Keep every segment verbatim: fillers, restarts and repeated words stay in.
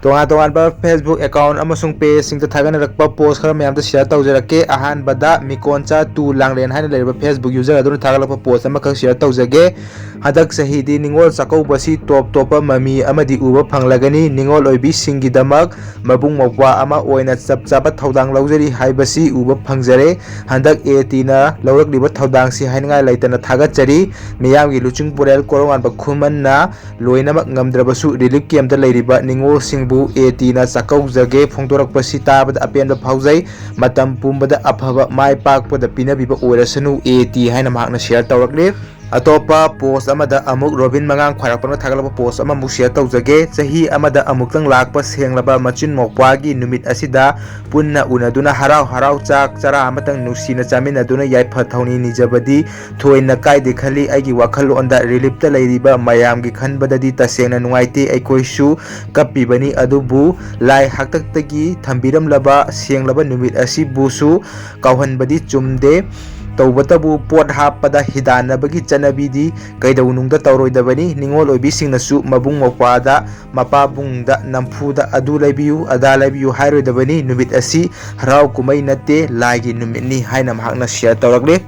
ꯇꯣꯉꯥꯟ ꯇꯣꯉꯥꯟꯕ Facebook account ꯑꯃꯁꯨꯡ pageꯁꯤꯡꯗ ꯊꯥꯒꯠꯅꯔꯛꯄ post ꯈꯔ ꯃꯌꯥꯝꯗ share ꯇꯧꯖꯔꯛꯀꯦ꯫ ꯑꯍꯥꯟꯕꯗ ꯃꯤꯀꯣꯟꯆꯥ ꯇꯨ ꯂꯥꯡꯂꯦꯟ ꯍꯥꯏꯅ ꯂꯩꯔꯤꯕ Facebook user ꯑꯗꯨꯅ ꯊꯥꯒꯠꯂꯛꯄ post ꯑꯃꯈꯛ share ꯇꯧꯖꯒꯦ꯫ ꯍꯟꯗꯛ ꯆꯍꯤꯗꯤ ꯅꯤꯉꯣꯜ ꯆꯥꯛꯀꯧꯕꯁꯤ ꯇꯣꯞ ꯇꯣꯞꯄ ꯃꯃꯤ ꯑꯃꯗꯤ ꯎꯕ ꯐꯪꯂꯒꯅꯤ꯫ ꯅꯤꯉꯣꯜ ꯑꯣꯏꯕꯤꯁꯤꯡꯒꯤꯗꯃꯛ ꯃꯕꯨꯡ ꯃꯧꯄ꯭ꯋꯥ ꯑꯃ ꯑꯣꯏꯅ ꯆꯞ ꯆꯥꯕ ꯊꯧꯗꯥꯡ ꯂꯧꯖꯔꯤ ꯍꯥꯏꯕꯁꯤ ꯎꯕ ꯐꯪꯖꯔꯦ꯫ ꯍꯟꯗꯛ ATꯅ ꯂꯧꯔꯛꯂꯤꯕ ꯊꯧꯗꯥꯡꯁꯤ ꯍꯥꯏꯅꯤꯡꯉꯥꯏ ꯂꯩꯇꯅ ꯊꯥꯒꯠꯆꯔꯤ꯫ ꯃꯤꯌꯥꯝꯒꯤ ꯂꯨꯆꯤꯡ ꯄꯨꯔꯦꯜ ꯀꯣꯔꯧꯉꯥꯟꯕ ꯈꯨꯃꯟꯅ ꯂꯣꯏꯅꯃꯛ ꯉꯝꯗ꯭ꯔꯕꯁꯨ relief campꯇ ꯂꯩꯔꯤꯕ ꯅꯤꯉꯣꯜꯁꯤꯡꯕꯨ ATꯅ ꯆꯥꯛꯀꯧꯖꯒꯦ ꯐꯣꯡꯗꯣꯔꯛꯄꯁꯤ ꯇꯥꯕꯗ ꯑꯄꯦꯟꯕ ꯐꯥꯎꯖꯩ꯫ ꯃꯇꯝ ꯄꯨꯝꯕꯗ ꯑꯐꯕ ꯃꯥꯏ ꯄꯥꯛꯄꯗ ꯄꯤꯅꯕꯤꯕ ꯑꯣꯏꯔꯁꯅꯨ AT ꯍꯥꯏꯅ ꯃꯍꯥꯛꯅ share ꯇꯧꯔꯛꯂꯤ꯫ ꯑꯇꯣꯞꯄ post ꯑꯃꯗ ꯑꯃꯨꯛ ꯔꯣꯕꯤꯟ ꯃꯉꯥꯡ ꯈ꯭ꯋꯥꯏꯔꯥꯛꯄꯝꯅ ꯊꯥꯒꯠꯂꯛꯄ post ꯑꯃꯃꯨꯛ share ꯇꯧꯖꯒꯦ꯫ ꯆꯍꯤ ꯑꯃꯗ ꯑꯃꯨꯛꯇꯪ ꯂꯥꯛꯄ ꯁꯦꯡꯂꯕ ꯃꯆꯤꯟ ꯃꯧꯄ꯭ꯋꯥꯒꯤ ꯅꯨꯃꯤꯠ ꯑꯁꯤꯗ ꯄꯨꯟꯅ ꯎꯅꯗꯨꯅ ꯍꯔꯥꯎ ꯍꯔꯥꯎ ꯆꯥꯛ ꯆꯔꯥ ꯑꯃꯇꯪ ꯅꯨꯡꯁꯤꯅ ꯆꯥꯃꯤꯟꯅꯗꯨꯅ ꯌꯥꯏꯐ ꯊꯧꯅꯤ ꯅꯤꯖꯕꯗꯤ ꯊꯣꯏꯅ ꯀꯥꯏꯗꯦ ꯈꯜꯂꯤ꯫ ꯑꯩꯒꯤ ꯋꯥꯈꯜꯂꯣꯟꯗ reliefꯇ ꯂꯩꯔꯤꯕ ꯃꯌꯥꯝꯒꯤ ꯈꯟꯕꯗꯗꯤ ꯇꯁꯦꯡꯅ ꯅꯨꯡꯉꯥꯏꯇꯦ꯫ ꯑꯩꯈꯣꯏꯁꯨ ꯀꯞꯄꯤꯕꯅꯤ, ꯑꯗꯨꯕꯨ ꯂꯥꯏ ꯍꯥꯛꯇꯛꯇꯒꯤ ꯊꯝꯕꯤꯔꯝꯂꯕ ꯁꯦꯡꯂꯕ ꯅꯨꯃꯤꯠ ꯑꯁꯤꯕꯨꯁꯨ ꯀꯥꯎꯍꯟꯕꯗꯤ ꯆꯨꯝꯗꯦ꯫ ꯇꯧꯕꯇꯕꯨ ꯄꯣꯠ ꯍꯥꯞꯄꯗ ꯍꯤꯗꯥꯟꯅꯕꯒꯤ ꯆꯠꯅꯕꯤꯗꯤ ꯀꯩꯗꯧꯅꯨꯡꯗ ꯇꯧꯔꯣꯏꯗꯕꯅꯤ꯫ ꯅꯤꯉꯣꯜ ꯑꯣꯏꯕꯤꯁꯤꯡꯅꯁꯨ ꯃꯕꯨꯡ ꯃꯧꯄ꯭ꯋꯥꯗ, ꯃꯄꯥꯕꯨꯡꯗ, ꯅꯝꯐꯨꯗ ꯑꯗꯨ ꯂꯩꯕꯤꯌꯨ, ꯑꯗꯥ ꯂꯩꯕꯤꯌꯨ ꯍꯥꯏꯔꯣꯏꯗꯕꯅꯤ꯫ ꯅꯨꯃꯤꯠ ꯑꯁꯤ ꯍꯔꯥꯎ ꯀꯨꯝꯍꯩ ꯅꯠꯇꯦ, ꯂꯥꯏꯒꯤ ꯅꯨꯃꯤꯠꯅꯤ ꯍꯥꯏꯅ ꯃꯍꯥꯛꯅ share ꯇꯧꯔꯛꯂꯤ꯫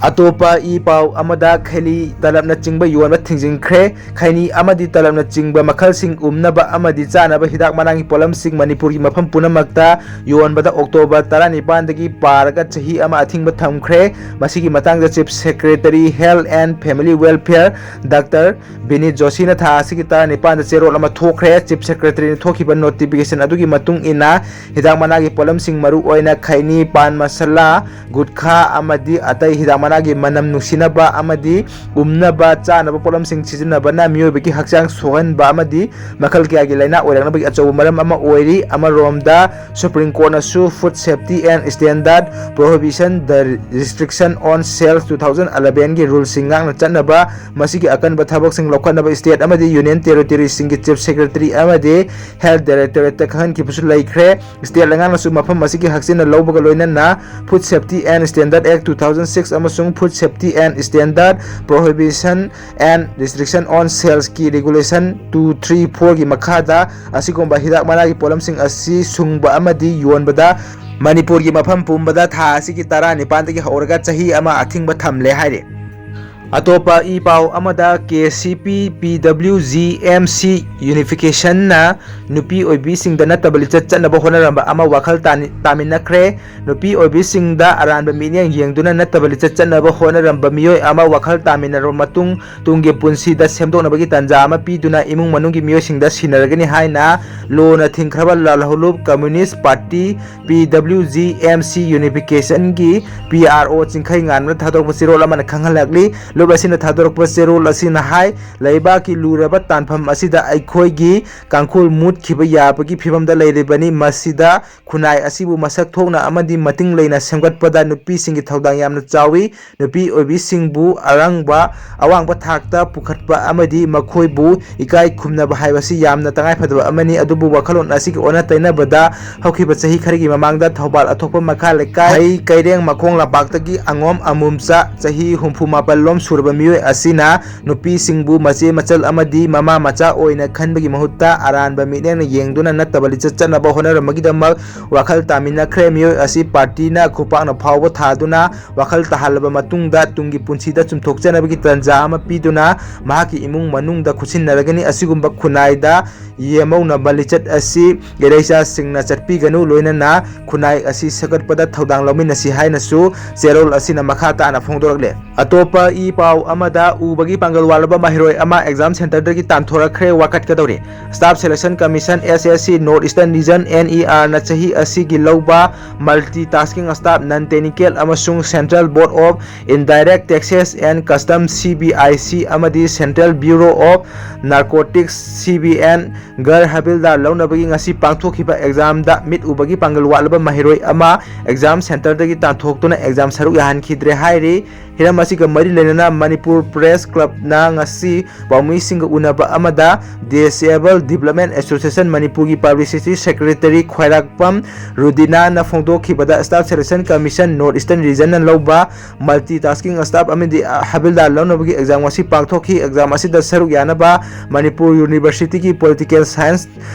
ꯑꯇꯣꯞꯄ ꯏ ꯄꯥꯎ ꯑꯃꯗ ꯈꯩꯅꯤ ꯇꯂꯞꯅꯆꯤꯡꯕ ꯌꯣꯟꯕ ꯊꯤꯡꯖꯤꯟꯈ꯭ꯔꯦ꯫ ꯈꯩꯅꯤ ꯑꯃꯗꯤ ꯇꯂꯞꯅꯆꯤꯡꯕ ꯃꯈꯜꯁꯤꯡ ꯎꯝꯅꯕ ꯑꯃꯗꯤ ꯆꯥꯅꯕ ꯍꯤꯗꯥꯛ ꯃꯅꯥꯒꯤ ꯄꯣꯠꯂꯝꯁꯤꯡ ꯃꯅꯤꯄꯨꯔꯒꯤ ꯃꯐꯝ ꯄꯨꯝꯅꯃꯛꯇ ꯌꯣꯟꯕꯗ October ꯇꯔꯥꯅꯤꯄꯥꯟꯗꯒꯤ ꯄꯥꯔꯒ ꯆꯍꯤ ꯑꯃ ꯑꯊꯤꯡꯕ ꯊꯝꯈ꯭ꯔꯦ꯫ ꯃꯁꯤꯒꯤ ꯃꯇꯥꯡꯗ Chief Secretary Health and Family Welfare Doctor ꯕꯤꯅꯤꯠ ꯖꯣꯁꯤꯅ ꯊꯥ ꯑꯁꯤꯒꯤ ꯇꯔꯥꯅꯤꯄꯥꯟꯗ ꯆꯦꯔꯣꯜ ꯑꯃ ꯊꯣꯛꯈ꯭ꯔꯦ꯫ Chief Secretaryꯅ ꯊꯣꯛꯈꯤꯕ notification ꯑꯗꯨꯒꯤ ꯃꯇꯨꯡ ꯏꯟꯅ ꯍꯤꯗꯥꯛ ꯃꯅꯥꯒꯤ ꯄꯣꯠꯂꯝꯁꯤꯡ ꯃꯔꯨ ꯑꯣꯏꯅ ꯈꯩꯅꯤ, ꯄꯥꯟ ꯃꯁꯥꯂꯥ, ꯒꯨꯠꯈꯥ ꯑꯃꯗꯤ ꯑꯇꯩ ꯍꯤꯗꯥꯛ ꯃꯅꯥꯒꯤ ꯃꯅꯝ ꯅꯨꯡꯁꯤꯅꯕ ꯑꯃꯗꯤ ꯎꯝꯅꯕ ꯆꯥꯅꯕ ꯄꯣꯠꯂꯝꯁꯤꯡ ꯁꯤꯖꯤꯟꯅꯕꯅ ꯃꯤꯑꯣꯏꯕꯒꯤ ꯍꯛꯆꯥꯡ ꯁꯣꯛꯍꯟꯕ ꯑꯃꯗꯤ ꯃꯈꯜ ꯀꯌꯥꯒꯤ ꯂꯥꯏꯅꯥ ꯑꯣꯏꯔꯛꯅꯕꯒꯤ ꯑꯆꯧꯕ ꯃꯔꯝ ꯑꯃ ꯑꯣꯏꯔꯤ꯫ ꯑꯃꯔꯣꯝꯗ Supreme Courtꯅꯁꯨ Food Safety and Standard Prohibition, The Restriction on Sales two thousand elevenꯒꯤ ruleꯁꯤꯡ ꯉꯥꯛꯅ ꯆꯠꯅꯕ ꯃꯁꯤꯒꯤ ꯑꯀꯟꯕ ꯊꯕꯛꯁꯤꯡ ꯂꯧꯈꯠꯅꯕ state ꯑꯃꯗꯤ union territoryꯁꯤꯡꯒꯤ Chief Secretary ꯑꯃꯗꯤ Health Directorateꯇ ꯈꯪꯍꯟꯈꯤꯕꯁꯨ ꯂꯩꯈ꯭ꯔꯦ꯫ State ꯂꯩꯉꯥꯛꯅꯁꯨ ꯃꯐꯝ ꯑꯁꯤꯒꯤ ꯍꯛꯆꯤꯟꯅ ꯂꯧꯕꯒ ꯂꯣꯏꯅꯅ Food Safety and Standard Act two thousand six ꯑꯃꯁꯨꯡ ꯑꯃꯁꯨꯡ Food Safety and Standard Prohibition and Restriction on Sales ꯀꯤ Regulation two three four ꯒꯤ ꯃꯈꯥꯗ ꯑꯁꯤꯒꯨꯝꯕ ꯍꯤꯗꯥꯛ ꯃꯅꯥꯒꯤ ꯄꯣꯠꯂꯝꯁꯤꯡ ꯑꯁꯤ ꯁꯨꯡꯕ ꯑꯃꯗꯤ ꯌꯣꯟꯕꯗ ꯃꯅꯤꯄꯨꯔꯒꯤ ꯃꯐꯝ ꯄꯨꯝꯕꯗ ꯊꯥ ꯑꯁꯤꯒꯤ ꯇꯔꯥꯅꯤꯄꯥꯟꯗꯒꯤ ꯍꯧꯔꯒ ꯆꯍꯤ ꯑꯃ ꯑꯊꯤꯡꯕ ꯊꯝꯂꯦ ꯍꯥꯏꯔꯤ꯫ ꯑꯇꯣꯞꯄ ꯏ ꯄꯥꯎ ꯑꯃꯗ, ꯀꯦ ꯁꯤ ꯄꯤ, ꯄꯤ ꯗꯕ꯭ꯂꯤꯎ ꯖꯤ, ꯑꯦꯝ ꯁꯤ ꯌꯨꯅꯤꯐꯤꯀꯦꯁꯟꯅ ꯅꯨꯄꯤ ꯑꯣꯏꯕꯤꯁꯤꯡꯗ ꯅꯠꯇꯕ ꯂꯤꯆꯠ ꯆꯠꯅꯕ ꯍꯣꯠꯅꯔꯝꯕ ꯑꯃ ꯋꯥꯈꯜ ꯇꯥꯅꯤ-, ꯇꯥꯃꯤꯟꯅꯈ꯭ꯔꯦ꯫ ꯅꯨꯄꯤ ꯑꯣꯏꯕꯤꯁꯤꯡꯗ ꯑꯔꯥꯟꯕ ꯃꯤꯠꯌꯦꯡ ꯌꯦꯡꯗꯨꯅ ꯅꯠꯇꯕ ꯂꯤꯆꯠ ꯆꯠꯅꯕ ꯍꯣꯠꯅꯔꯝꯕ ꯃꯤꯑꯣꯏ ꯑꯃ ꯋꯥꯈꯜ ꯇꯥꯃꯤꯟꯅꯔꯕ ꯃꯇꯨꯡ, ꯇꯨꯡꯒꯤ ꯄꯨꯟꯁꯤꯗ ꯁꯦꯝꯗꯣꯛꯅꯕꯒꯤ ꯇꯥꯟꯖꯥ ꯑꯃ ꯄꯤꯗꯨꯅ ꯏꯃꯨꯡ ꯃꯅꯨꯡꯒꯤ ꯃꯤꯑꯣꯏꯁꯤꯡꯗ ꯁꯤꯟꯅꯔꯒꯅꯤ ꯍꯥꯏꯅ ꯂꯣꯅ ꯊꯤꯡꯈ꯭ꯔꯕ ꯂꯥꯜꯍꯧꯂꯨꯞ ꯀꯝꯃ꯭ꯌꯨꯅꯤꯁ ꯄꯥꯔꯇꯤ, ꯄꯤ W G M C ꯌꯨꯅꯤꯐꯤꯀꯦꯁꯟꯒꯤ P R ꯑꯣ ꯆꯤꯡꯈꯩꯉꯥꯟꯕꯅ ꯊꯥꯗꯣꯔꯛꯄ ꯆꯦꯔꯣꯜ ꯑꯃꯅ ꯈꯪꯍꯜꯂꯛꯂꯤ꯫ ꯂꯨꯞ ꯑꯁꯤꯅ ꯊꯥꯗꯣꯔꯛꯄ ꯆꯦꯔꯣꯜ ꯑꯁꯤꯅ ꯍꯥꯏ, ꯂꯩꯕꯥꯛꯀꯤ ꯂꯨꯔꯕ ꯇꯥꯟꯐꯝ ꯑꯁꯤꯗ ꯑꯩꯈꯣꯏꯒꯤ ꯀꯥꯡꯈꯨꯜ ꯃꯨꯠꯈꯤꯕ ꯌꯥꯕꯒꯤ ꯐꯤꯕꯝꯗ ꯂꯩꯔꯤꯕꯅꯤ꯫ ꯃꯁꯤꯗ ꯈꯨꯟꯅꯥꯏ ꯑꯁꯤꯕꯨ ꯃꯁꯛ ꯊꯣꯛꯅ ꯑꯃꯗꯤ ꯃꯇꯤꯡ ꯂꯩꯅ ꯁꯦꯝꯒꯠꯄꯗ ꯅꯨꯄꯤꯁꯤꯡꯒꯤ ꯊꯧꯗꯥꯡ ꯌꯥꯝꯅ ꯆꯥꯎꯏ꯫ ꯅꯨꯄꯤ ꯑꯣꯏꯕꯤꯁꯤꯡꯕꯨ ꯑꯔꯪꯕ, ꯑꯋꯥꯡꯕ ꯊꯥꯛꯇ ꯄꯨꯈꯠꯄ ꯑꯃꯗꯤ ꯃꯈꯣꯏꯕꯨ ꯏꯀꯥꯏ ꯈꯨꯝꯅꯕ ꯍꯥꯏꯕꯁꯤ ꯌꯥꯝꯅ ꯇꯉꯥꯏꯐꯗꯕ ꯑꯃꯅꯤ꯫ ꯑꯗꯨꯕꯨ ꯋꯥꯈꯜꯂꯣꯟ ꯑꯁꯤꯒꯤ ꯑꯣꯟꯅ ꯇꯩꯅꯕꯗ ꯍꯧꯈꯤꯕ ꯆꯍꯤ ꯈꯔꯒꯤ ꯃꯃꯥꯡꯗ ꯊꯧꯕꯥꯜ ꯑꯊꯣꯛꯄ ꯃꯈꯥ ꯂꯩꯀꯥꯏ ꯍꯩ ꯀꯩꯔꯦꯡ ꯃꯈꯣꯡ ꯂꯝꯄꯥꯛꯇꯒꯤ ꯑꯉꯣꯝ ꯑꯃꯨꯝꯆꯥ ꯆꯍꯤ ꯍꯨꯝꯐꯨ ꯃꯥꯄꯜ ꯂꯣꯝ ꯁꯨꯔꯕ ꯃꯤꯑꯣꯏ ꯑꯁꯤꯅ ꯅꯨꯄꯤꯁꯤꯡꯕꯨ ꯃꯆꯦ ꯃꯆꯜ ꯑꯃꯗꯤ ꯃꯃꯥ ꯃꯆꯥ ꯑꯣꯏꯅ ꯈꯟꯕꯒꯤ ꯃꯍꯨꯠꯇ ꯑꯔꯥꯟꯕ ꯃꯤꯠꯌꯦꯡꯅ ꯌꯦꯡꯗꯨꯅ ꯅꯠꯇꯕ ꯂꯤꯆꯠ ꯆꯠꯅꯕ ꯍꯣꯠꯅꯔꯝꯕꯒꯤꯗꯃꯛ ꯋꯥꯈꯜ ꯇꯥꯃꯤꯟꯅꯈ꯭ꯔꯦ꯫ ꯃꯤꯑꯣꯏ ꯑꯁꯤ ꯄꯥꯔꯇꯤꯅ ꯈꯨꯄꯥꯛꯅ ꯐꯥꯎꯕ ꯊꯥꯗꯨꯅ ꯋꯥꯈꯜ ꯇꯥꯍꯜꯂꯕ ꯃꯇꯨꯡꯗ ꯇꯨꯡꯒꯤ ꯄꯨꯟꯁꯤꯗ ꯆꯨꯝꯊꯣꯛꯆꯅꯕꯒꯤ ꯇꯥꯟꯖꯥ ꯑꯃ ꯄꯤꯗꯨꯅ ꯃꯍꯥꯛꯀꯤ ꯏꯃꯨꯡ ꯃꯅꯨꯡꯗ ꯈꯨꯠꯁꯤꯟꯅꯔꯒꯅꯤ꯫ ꯑꯁꯤꯒꯨꯝꯕ ꯈꯨꯟꯅꯥꯏꯗ ꯌꯦꯝꯍꯧꯅꯕ ꯂꯤꯆꯠ ꯑꯁꯤ ꯏꯔꯩꯆꯥꯁꯤꯡꯅ ꯆꯠꯄꯤꯒꯅꯨ, ꯂꯣꯏꯅꯅ ꯈꯨꯟꯅꯥꯏ ꯑꯁꯤ ꯁꯦꯝꯒꯠꯄꯗ ꯊꯧꯗꯥꯡ ꯂꯧꯃꯤꯟꯅꯁꯤ ꯍꯥꯏꯅꯁꯨ ꯆꯦꯔꯣꯜ ꯑꯁꯤꯅ ꯃꯈꯥ ꯇꯥꯅ ꯐꯣꯡꯗꯣꯔꯛꯂꯦ꯫ ꯑꯇꯣꯞꯄ ꯏ ꯄꯥꯎ ꯑꯃꯗ, ꯎꯕꯒꯤ ꯄꯥꯡꯒꯜ ꯋꯥꯠꯂꯕ ꯃꯍꯩꯔꯣꯏ ꯑꯃ exam ꯁꯦꯟꯇꯔꯗꯒꯤ ꯇꯥꯟꯊꯣꯔꯛꯈ꯭ꯔꯦ, ꯋꯥꯀꯠꯀꯗꯧꯔꯤ꯫ Staff Selection Commission, S S C, North Eastern Region, N E R ꯅ ꯆꯍꯤ ꯑꯁꯤꯒꯤ ꯂꯧꯕ Multi Tasking Staff, Non Technical ꯑꯃꯁꯨꯡ Central Board of Indirect Taxes and Customs, C B I C, ꯑꯃꯗꯤ Central Bureau of Narcotics, C B N, ꯒꯔ ꯍꯕꯤꯜꯗꯥꯔ ꯂꯧꯅꯕꯒꯤ ꯉꯁꯤ ꯄꯥꯡꯊꯣꯛꯈꯤꯕ ꯑꯦꯛꯖꯥꯝꯗ ꯃꯤꯠ ꯎꯕꯒꯤ ꯄꯥꯡꯒꯜ ꯋꯥꯠꯂꯕ ꯃꯍꯩꯔꯣꯏ ꯑꯃ ꯑꯦꯛꯖꯥꯝ ꯁꯦꯟꯇꯔꯗꯒꯤ ꯇꯥꯟꯊꯣꯛꯇꯨꯅ ꯑꯦꯛꯖꯥꯝ ꯁꯔꯨꯛ ꯌꯥꯍꯟꯈꯤꯗ꯭ꯔꯦ ꯍꯥꯏꯔꯤ꯫ ꯍꯤꯔꯝ ꯑꯁꯤꯒ ꯃꯔꯤ ꯂꯩꯅꯅ ꯃꯅꯤꯄꯨꯔ ꯄ꯭ꯔꯦꯁ ꯀ꯭ꯂꯕꯅ ꯉꯁꯤ ꯄꯥꯎꯃꯤꯁꯤꯡꯒ ꯎꯅꯕ ꯑꯃꯗ Disabled Development Association ꯃꯅꯤꯄꯨꯔꯒꯤ Publicity Secretary ꯈ꯭ꯋꯥꯏꯔꯥꯛꯄꯝ ꯔꯨꯗꯤꯅꯥꯅ ꯐꯣꯡꯗꯣꯛꯈꯤꯕꯗ, Staff Selection Commission North Eastern Regionꯅ ꯂꯧꯕ Multitasking Staff ꯑꯃꯗꯤ ꯍꯕꯤꯜꯗꯥꯔ ꯂꯧꯅꯕꯒꯤ exam ꯑꯁꯤ ꯄꯥꯡꯊꯣꯛꯈꯤ꯫ Exam ꯑꯁꯤꯗ ꯁꯔꯨꯛ ꯌꯥꯅꯕ ꯃꯅꯤꯄꯨꯔ Universityꯒꯤ Political Science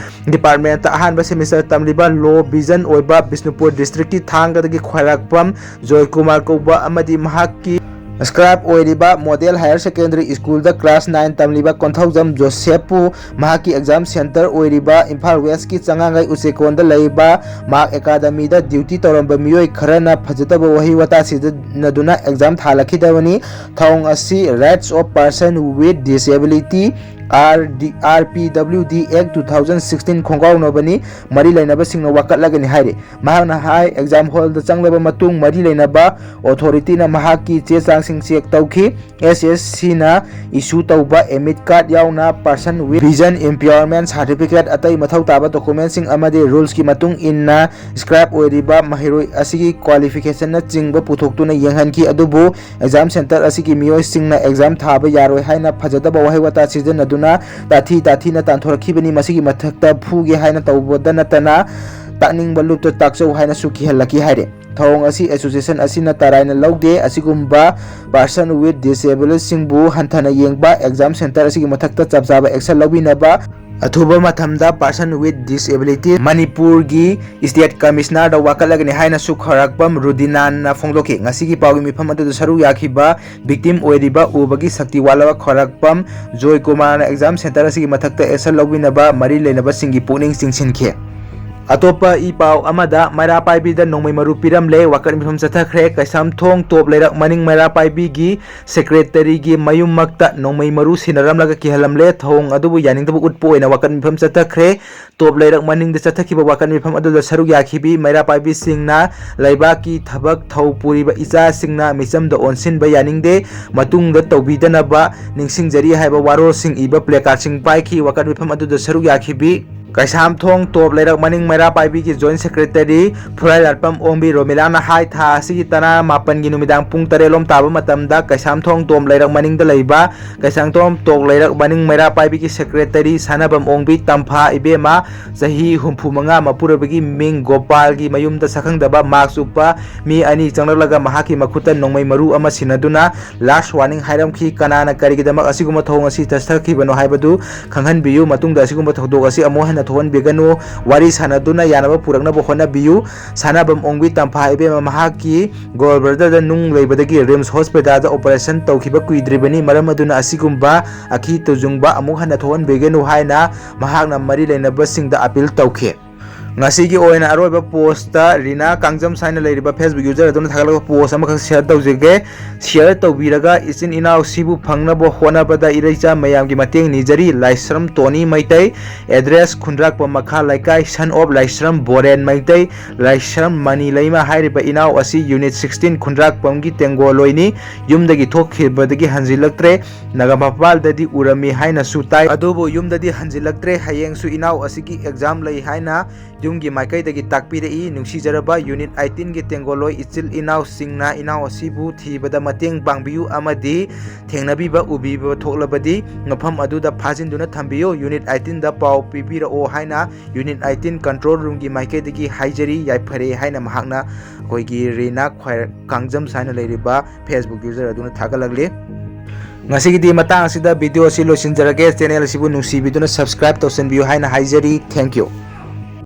Departmentꯇ ꯑꯍꯥꯟꯕ semester ꯇꯝꯂꯤꯕ low vision ꯑꯣꯏꯕ ꯕꯤꯁꯅꯨꯄꯨꯔ districtꯀꯤ ꯊꯥꯡꯒꯗꯒꯤ ꯈ꯭ꯋꯥꯏꯔꯥꯛꯄꯝ ꯖꯣꯏꯀꯨꯃꯥꯔ ꯀꯧꯕ ꯑꯃꯗꯤ ꯃꯍꯥꯛꯀꯤ scribe ꯑꯣꯏꯔꯤꯕ Model Higher Secondary Schoolꯗ class nine ꯇꯝꯂꯤꯕ ꯀꯣꯟꯊꯧꯖꯝ ꯖꯣꯁꯦꯞꯄꯨ ꯃꯍꯥꯛꯀꯤ exam center ꯑꯣꯏꯔꯤꯕ ꯏꯝꯐꯥꯜ Westꯀꯤ ꯆꯉꯥꯡꯒꯩ ꯎꯆꯦꯀꯣꯟꯗ ꯂꯩꯕ ꯃꯍꯥꯛ academyꯗ duty ꯇꯧꯔꯝꯕ ꯃꯤꯑꯣꯏ ꯈꯔꯅ ꯐꯖꯗꯕ ꯋꯥꯍꯩ ꯋꯥꯇꯥ ꯁꯤꯖꯤꯟꯅꯗꯨꯅ exam ꯊꯥꯍꯜꯂꯛꯈꯤꯗꯕꯅꯤ꯫ ꯊꯧꯑꯣꯡ ꯑꯁꯤ Rights of Person with Disability, R D, R P W D Act two thousand sixteen ꯈꯣꯡꯒꯥꯎꯅꯕꯅꯤ꯫ ꯃꯔꯤ ꯂꯩꯅꯕꯁꯤꯡꯅ ꯋꯥꯀꯠꯂꯒꯅꯤ ꯍꯥꯏꯔꯤ꯫ ꯃꯍꯥꯛꯅ ꯍꯥꯏ, exam hallꯗ ꯆꯪꯂꯕ ꯃꯇꯨꯡ ꯃꯔꯤ ꯂꯩꯅꯕ authorityꯅ ꯃꯍꯥꯛꯀꯤ ꯆꯦ ꯆꯥꯡꯁꯤꯡ check ꯇꯧꯈꯤ꯫ S S Cꯅ issue ꯇꯧꯕ admit card ꯌꯥꯎꯅ Person with Vision Impairment Certificate, ꯑꯇꯩ ꯃꯊꯧ ꯇꯥꯕ documentꯁꯤꯡ ꯑꯃꯗꯤ rulesꯀꯤ ꯃꯇꯨꯡ ꯏꯟꯅ scribe ꯑꯣꯏꯔꯤꯕ ꯃꯍꯩꯔꯣꯏ ꯑꯁꯤꯒꯤ qualificationꯅꯆꯤꯡꯕ ꯄꯨꯊꯣꯛꯇꯨꯅ ꯌꯦꯡꯍꯟꯈꯤ꯫ ꯑꯗꯨꯕꯨ exam center ꯑꯁꯤꯒꯤ ꯃꯤꯑꯣꯏꯁꯤꯡꯅ exam ꯊꯥꯕ ꯌꯥꯔꯣꯏ ꯍꯥꯏꯅ ꯐꯖꯗꯕ ꯋꯥꯍꯩ ꯋꯥꯇꯥ ꯁꯤꯖꯤꯟꯅꯗꯨꯅ ꯇꯥꯊꯤ ꯇꯥꯊꯤꯅ ꯇꯥꯟꯊꯣꯔꯛꯈꯤꯕꯅꯤ꯫ ꯃꯁꯤꯒꯤ ꯃꯊꯛꯇ ꯐꯨꯒꯦ ꯍꯥꯏꯅ ꯇꯧꯕꯗ ꯅꯠꯇꯅ ꯇꯥꯛꯅꯤꯡꯕ ꯂꯨꯞꯇ ꯇꯥꯛꯆꯧ ꯍꯥꯏꯅꯁꯨ ꯀꯤꯍꯜꯂꯛꯈꯤ ꯍꯥꯏꯔꯦ꯫ ꯊꯧꯑꯣꯡ ꯑꯁꯤ association ꯑꯁꯤꯅ ꯇꯔꯥꯏꯅ ꯂꯧꯗꯦ꯫ ꯑꯁꯤꯒꯨꯝꯕ Person with Disabilityꯁꯤꯡꯕꯨ ꯍꯟꯊꯅ ꯌꯦꯡꯕ, exam center ꯑꯁꯤꯒꯤ ꯃꯊꯛꯇ ꯆꯞ ꯆꯥꯕ action ꯂꯧꯕꯤꯅꯕ ꯑꯊꯨꯕ ꯃꯇꯝꯗ Person with Disability ꯃꯅꯤꯄꯨꯔꯒꯤ State Commissionerꯗ ꯋꯥꯀꯠꯂꯒꯅꯤ ꯍꯥꯏꯅꯁꯨ ꯈ꯭ꯋꯥꯏꯔꯥꯛꯄꯝ ꯔꯨꯗꯤꯅꯥꯅ ꯐꯣꯡꯗꯣꯛꯈꯤ꯫ ꯉꯁꯤꯒꯤ ꯄꯥꯎꯒꯤ ꯃꯤꯐꯝ ꯑꯗꯨꯗ ꯁꯔꯨꯛ ꯌꯥꯈꯤꯕ victim ꯑꯣꯏꯔꯤꯕ ꯎꯕꯒꯤ ꯁꯛꯇꯤ ꯋꯥꯠꯂꯕ ꯈ꯭ꯋꯥꯏꯔꯥꯛꯄꯝ ꯖꯣꯏ ꯀꯨꯃꯥꯔꯅ exam center ꯑꯁꯤꯒꯤ ꯃꯊꯛꯇ action ꯂꯧꯕꯤꯅꯕ ꯃꯔꯤ ꯂꯩꯅꯕꯁꯤꯡꯒꯤ ꯄꯨꯛꯅꯤꯡ ꯆꯤꯡꯁꯤꯟꯈꯤ꯫ ꯑꯇꯣꯞꯄ ꯏ ꯄꯥꯎ ꯑꯃꯗ, ꯃꯩꯔꯥ ꯄꯥꯏꯕꯤꯗ ꯅꯣꯡꯃꯩ ꯃꯔꯨ ꯄꯤꯔꯝꯂꯦ꯫ ꯋꯥꯀꯠ ꯃꯤꯐꯝ ꯆꯠꯊꯈ꯭ꯔꯦ꯫ ꯀꯩꯁꯥꯝꯊꯣꯡ ꯇꯣꯞ ꯂꯩꯔꯛ ꯃꯅꯤꯡ ꯃꯩꯔꯥ ꯄꯥꯏꯕꯤꯒꯤ secretaryꯒꯤ ꯃꯌꯨꯝꯃꯛꯇ ꯅꯣꯡꯃꯩ ꯃꯔꯨ ꯁꯤꯟꯅꯔꯝꯂꯒ ꯀꯤꯍꯜꯂꯝꯂꯦ꯫ ꯊꯧꯑꯣꯡ ꯑꯗꯨꯕꯨ ꯌꯥꯅꯤꯡꯗꯕ ꯎꯠꯄ ꯑꯣꯏꯅ ꯋꯥꯀꯠ ꯃꯤꯐꯝ ꯆꯠꯊꯈ꯭ꯔꯦ꯫ ꯇꯣꯞ ꯂꯩꯔꯛ ꯃꯅꯤꯡꯗ ꯆꯠꯊꯈꯤꯕ ꯋꯥꯀꯠ ꯃꯤꯐꯝ ꯑꯗꯨꯗ ꯁꯔꯨꯛ ꯌꯥꯈꯤꯕꯤ ꯃꯩꯔꯥ ꯄꯥꯏꯕꯤꯁꯤꯡꯅ ꯂꯩꯕꯥꯛꯀꯤ ꯊꯕꯛ ꯊꯧ ꯄꯨꯔꯤꯕ ꯏꯆꯥꯁꯤꯡꯅ ꯃꯤꯆꯝꯗ ꯑꯣꯟꯁꯤꯟꯕ ꯌꯥꯅꯤꯡꯗꯦ, ꯃꯇꯨꯡꯗ ꯇꯧꯕꯤꯗꯅꯕ ꯅꯤꯡꯁꯤꯡꯖꯔꯤ ꯍꯥꯏꯕ ꯋꯥꯔꯣꯜꯁꯤꯡ ꯏꯕ placardꯁꯤꯡ ꯄꯥꯏꯈꯤ꯫ ꯋꯥꯀꯠ ꯃꯤꯐꯝ ꯑꯗꯨꯗ ꯁꯔꯨꯛ ꯌꯥꯈꯤꯕꯤ ꯀꯩꯁꯥꯝꯊꯣꯡ ꯇꯣꯞ ꯂꯩꯔꯛ ꯃꯅꯤꯡ ꯃꯩꯔꯥ ꯄꯥꯏꯕꯤꯒꯤ Joint Secretary ꯐꯨꯔꯥꯏ ꯂꯥꯠꯄꯝ ꯑꯣꯡꯕꯤ ꯔꯣꯃꯤꯂꯥꯅ ꯍꯥꯏ, ꯊꯥ ꯑꯁꯤꯒꯤ ꯇꯔꯥ ꯃꯥꯄꯟꯒꯤ ꯅꯨꯃꯤꯗꯥꯡ ꯄꯨꯡ ꯇꯔꯦꯠ ꯂꯣꯝ ꯇꯥꯕ ꯃꯇꯝꯗ ꯀꯩꯁꯥꯝꯊꯣꯡ ꯇꯣꯞ ꯂꯩꯔꯛ ꯃꯅꯤꯡꯗ ꯂꯩꯕ ꯀꯩꯁꯥꯝꯊꯣꯡ ꯇꯣꯞ ꯂꯩꯔꯛ ꯃꯅꯤꯡ ꯃꯩꯔꯥ ꯄꯥꯏꯕꯤꯒꯤ Secretary ꯁꯥꯟꯅꯕꯝ ꯑꯣꯡꯕꯤ ꯇꯝꯐꯥ ꯏꯕꯦꯝꯃ, ꯆꯍꯤ ꯍꯨꯝꯐꯨ ꯃꯉꯥ, ꯃꯄꯨꯔꯣꯏꯕꯒꯤ ꯃꯤꯡ ꯒꯣꯄꯥꯜꯒꯤ ꯃꯌꯨꯝꯗ ꯁꯛꯈꯪꯗꯕ mask ꯎꯞꯄ ꯃꯤ ꯑꯅꯤ ꯆꯪꯂꯛꯂꯒ ꯃꯍꯥꯛꯀꯤ ꯃꯈꯨꯠꯇ ꯅꯣꯡꯃꯩ ꯃꯔꯨ ꯑꯃ ꯁꯤꯟꯅꯗꯨꯅ last warning ꯍꯥꯏꯔꯝꯈꯤ꯫ ꯀꯅꯥꯅ ꯀꯔꯤꯒꯤꯗꯃꯛ ꯑꯁꯤꯒꯨꯝꯕ ꯊꯧꯑꯣꯡ ꯑꯁꯤ ꯆꯠꯊꯈꯤꯕꯅꯣ ꯍꯥꯏꯕꯗꯨ ꯈꯪꯍꯟꯕꯤꯌꯨ꯫ ꯃꯇꯨꯡꯗ ꯑꯁꯤꯒꯨꯝꯕ ꯊꯧꯗꯣꯛ ꯑꯁꯤ ꯑꯃꯨꯛ ꯍꯟꯅ ꯊꯣꯛꯍꯟꯕꯤꯒꯅꯨ꯫ ꯋꯥꯔꯤ ꯁꯥꯟꯅꯗꯨꯅ ꯌꯥꯅꯕ ꯄꯨꯔꯛꯅꯕ ꯍꯣꯠꯅꯕꯤꯌꯨ꯫ ꯁꯥꯟꯅꯕꯝ ꯑꯣꯡꯕꯤ ꯇꯝꯐꯥ ꯏꯕꯦꯝꯃ ꯃꯍꯥꯛꯀꯤ gallbladderꯗ ꯅꯨꯡ ꯂꯩꯕꯗꯒꯤ RIMS hospitalꯗ operation ꯇꯧꯈꯤꯕ ꯀꯨꯏꯗ꯭ꯔꯤꯕꯅꯤ꯫ ꯃꯔꯝ ꯑꯗꯨꯅ ꯑꯁꯤꯒꯨꯝꯕ ꯑꯀꯤ ꯇꯨꯖꯨꯡꯕ ꯑꯃꯨꯛ ꯍꯟꯅ ꯊꯣꯛꯍꯟꯕꯤꯒꯅꯨ ꯍꯥꯏꯅ ꯃꯍꯥꯛꯅ ꯃꯔꯤ ꯂꯩꯅꯕꯁꯤꯡꯗ appeal ꯇꯧꯈꯤ꯫ ꯉꯁꯤꯒꯤ ꯑꯣꯏꯅ ꯑꯔꯣꯏꯕ postꯇ ꯔꯤꯅꯥ ꯀꯥꯡꯖꯝ ꯍꯥꯏꯅ ꯂꯩꯔꯤꯕ Facebook user ꯑꯗꯨꯅ ꯊꯥꯒꯠꯂꯛꯄ post ꯑꯃꯈꯛ share ꯇꯧꯖꯒꯦ꯫ Share ꯇꯧꯕꯤꯔꯒ, "ꯏꯆꯤꯟ ꯏꯅꯥꯎꯁꯤꯕꯨ ꯐꯪꯅꯕ ꯍꯣꯠꯅꯕꯗ ꯏꯔꯩꯆꯥ ꯃꯌꯥꯝꯒꯤ ꯃꯇꯦꯡ ꯅꯤꯖꯔꯤ꯫ ꯂꯥꯏꯁ꯭ꯔꯝ ꯇꯣꯅꯤ ꯃꯩꯇꯩ, address ꯈꯨꯟꯗ꯭ꯔꯥꯛꯄꯝ ꯃꯈꯥ ꯂꯩꯀꯥꯏ, son of ꯂꯥꯏꯁ꯭ꯔꯝ ꯕꯣꯔꯦꯟ ꯃꯩꯇꯩ, ꯂꯥꯏꯁ꯭ꯔꯝ ꯃꯅꯤ ꯂꯩꯃ ꯍꯥꯏꯔꯤꯕ ꯏꯅꯥꯎ ꯑꯁꯤ unit sixteen ꯈꯨꯟꯗ꯭ꯔꯥꯛꯄꯝꯒꯤ ꯇꯦꯡꯒꯣꯂꯣꯏꯅꯤ꯫ ꯌꯨꯝꯗꯒꯤ ꯊꯣꯛꯈꯤꯕꯗꯒꯤ ꯍꯟꯖꯤꯜꯂꯛꯇ꯭ꯔꯦ꯫ ꯅꯥꯒꯥꯃꯄꯥꯜꯗꯗꯤ ꯎꯔꯝꯃꯤ ꯍꯥꯏꯅꯁꯨ ꯇꯥꯏ, ꯑꯗꯨꯕꯨ ꯌꯨꯝꯗꯗꯤ ꯍꯟꯖꯤꯜꯂꯛꯇ꯭ꯔꯦ꯫ ꯍꯌꯦꯡꯁꯨ ꯏꯅꯥꯎ ꯑꯁꯤꯒꯤ exam ꯂꯩ ꯍꯥꯏꯅ ꯌꯨꯝꯒꯤ ꯃꯥꯏꯀꯩꯗꯒꯤ ꯇꯥꯛꯄꯤꯔꯛꯏ꯫ ꯅꯨꯡꯁꯤꯖꯔꯕ unit eighteenꯒꯤ ꯇꯦꯡꯒꯣꯂꯣꯏ ꯏꯆꯤꯜ ꯏꯅꯥꯎꯁꯤꯡꯅ ꯏꯅꯥꯎ ꯑꯁꯤꯕꯨ ꯊꯤꯕꯗ ꯃꯇꯦꯡ ꯄꯥꯡꯕꯤꯌꯨ ꯑꯃꯗꯤ ꯊꯦꯡꯅꯕꯤꯕ ꯎꯕꯤꯕ ꯊꯣꯛꯂꯕꯗꯤ ꯃꯐꯝ ꯑꯗꯨꯗ ꯐꯥꯖꯤꯟꯗꯨꯅ ꯊꯝꯕꯤꯌꯨ꯫ Unit eighteenꯗ ꯄꯥꯎ ꯄꯤꯕꯤꯔꯛꯑꯣ ꯍꯥꯏꯅ unit eighteen control roomꯒꯤ ꯃꯥꯏꯀꯩꯗꯒꯤ ꯍꯥꯏꯖꯔꯤ꯫ ꯌꯥꯏꯐꯔꯦ ꯍꯥꯏꯅ ꯃꯍꯥꯛꯅ ꯑꯩꯈꯣꯏꯒꯤ ꯔꯤꯅꯥ ꯈ꯭ꯋꯥꯏ ꯀꯥꯡꯖꯝ ꯍꯥꯏꯅ ꯂꯩꯔꯤꯕ Facebook user ꯑꯗꯨꯅ ꯊꯥꯒꯠꯂꯛꯂꯤ꯫ ꯉꯁꯤꯒꯤꯗꯤ ꯃꯇꯥꯡ ꯑꯁꯤꯗ video ꯑꯁꯤ ꯂꯣꯏꯁꯤꯟꯖꯔꯒꯦ꯫ Channel ꯑꯁꯤꯕꯨ ꯅꯨꯡꯁꯤꯕꯤꯗꯨꯅ subscribe ꯇꯧꯁꯤꯟꯕꯤꯌꯨ ꯍꯥꯏꯅ ꯍꯥꯏꯖꯔꯤ꯫ Thank you꯫